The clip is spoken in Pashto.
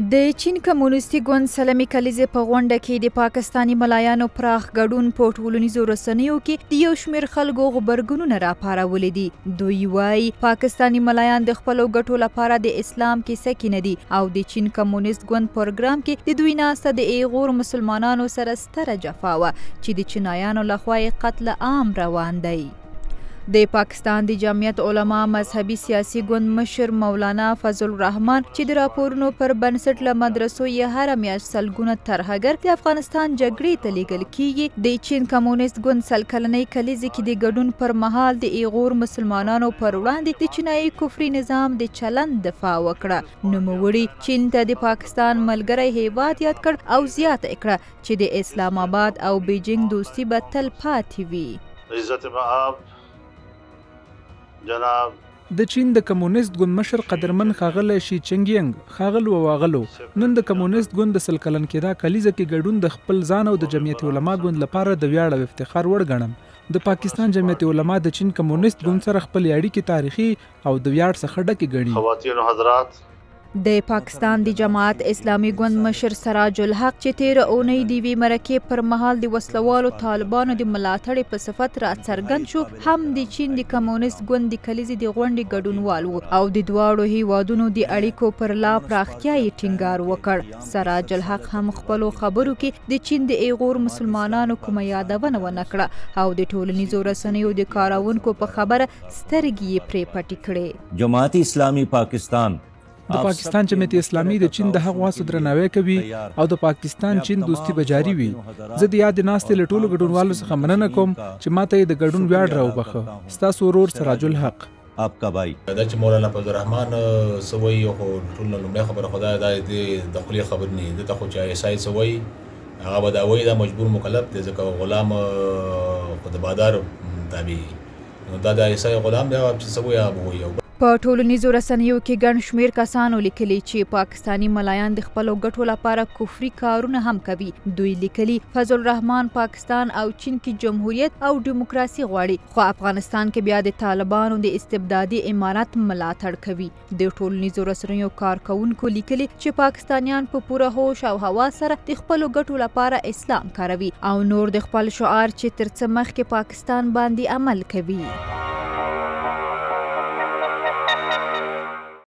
د چین کمونیستي ګوند سلمې کلیزې په غونډه کې د پاکستاني ملایانو پراخ ګډون په ټولنیزو رسنیو کې د یو شمېر خلکو غبرګونونه راپارولي دي. دوی وايي، پاکستاني ملایان د خپلو ګټو لپاره د اسلام کیسه کې نه دي او د چین کمونیست ګوند پروګرام کې د دوی ناسته د ایغور مسلمانانو سره ستره جفا وه چې د چینایانو لخوا یې قتل عام روان دی. د پاکستان د جمعیت علما مذهبي سیاسي ګوند مشر مولانا فضل الرحمن چې د راپورونو پر بنسټ له مدرسو یې هره میاشت سلګونه ترهګر د افغانستان جګړې ته لیږل کیږي، د چین کمونیست ګوند 100 کلنۍ کلیزې کې د ګډون پر مهال د ایغور مسلمانانو پر وړاندې د چینایي کفري نظام د چلند دفاع وکړه. نوموړي چین ته د پاکستان ملګری هیواد یاد کړ او زیاته یې کړه چې د اسلام آباد او بیجینګ دوستي به تل پاتې وي. عزت مآب جناب د چین د کمونیست ګوند مشر قدرمن ښاغلی شي چنګ ینګ، ښاغلو او اغلو، نن د کمونیست ګوند د 100 کلن کېدا کلیزه کې ګډون د خپل ځان او د جمعیت علما ګوند لپاره د ویاړ او افتخار وړ ګڼم. د پاکستان جمعیت علما د چین کمونیست ګوند سره خپلې اړیکې تاریخي او د ویاړ څخه ډکې ګڼي. خواتین و حضرات، د پاکستان د جماعت اسلامي ګوند مشر سراج الحق چې تېره اونۍ د یوې مرکې پر مهال د وسلوالو طالبانو د ملاتړي په صفت راڅرګند شو، هم د چین د کمونیست ګوند د کلیزې د غونډې ګډونوال و او د دواړو هیوادونو د اړیکو پر لا پراختیا یې ټینګار وکړ. سراج الحق هم خپلو خبرو کې د چین د ایغور مسلمانانو کومه یادونه ونه کړه او د ټولنیزو رسنیو د کاروونکو په خبره سترګې یې پرې پټې کړې. جماعت اسلامي پاکستان د پاکستان جمعیت اسلامي د چین د هغو هڅو درناوی کوي او د پاکستان چین دوستي به جاري وي. زه د یادې ناستې له ټولو ګډونوالو څخه مننه کوم چې ماته یې د ګډون ویاړ راوبخښه. ستاسو ورور سراج الحق. آپ کا بھائی. دا چې مولانا فضل الرحمن څه وایي، خو ټول نه لومړی خبره خو دا ده د خولې خبرې نه دي. ده ته خو چې آی اس آی څه وایي هغه به دا وایي، دا مجبور مکلف دی، ځکه غلام خو د بادار تابع، نو دا د آی اس آی غلام دی، هغه چې څه وایي هغه به وایي. په ټولنیزو رسنیو کې ګڼ شمېر کسانو لیکلي چې پاکستاني ملایان د خپلو ګټو لپاره کفري کارونه هم کوي. دوی لیکلي، فضل الرحمن پاکستان او چین کې جمهوریت او دیموکراسي غواړي، خو افغانستان کې بیا د طالبانو د استبدادي امارت ملاتړ کوي. د ټولنیزو رسنیو کارکوونکو لیکلي چې پاکستانیان په پوره هوش او هوا سره د خپلو ګټو لپاره اسلام کاروي او نور د خپل شعار چې تر څه مخکې پاکستان باندې عمل کوي.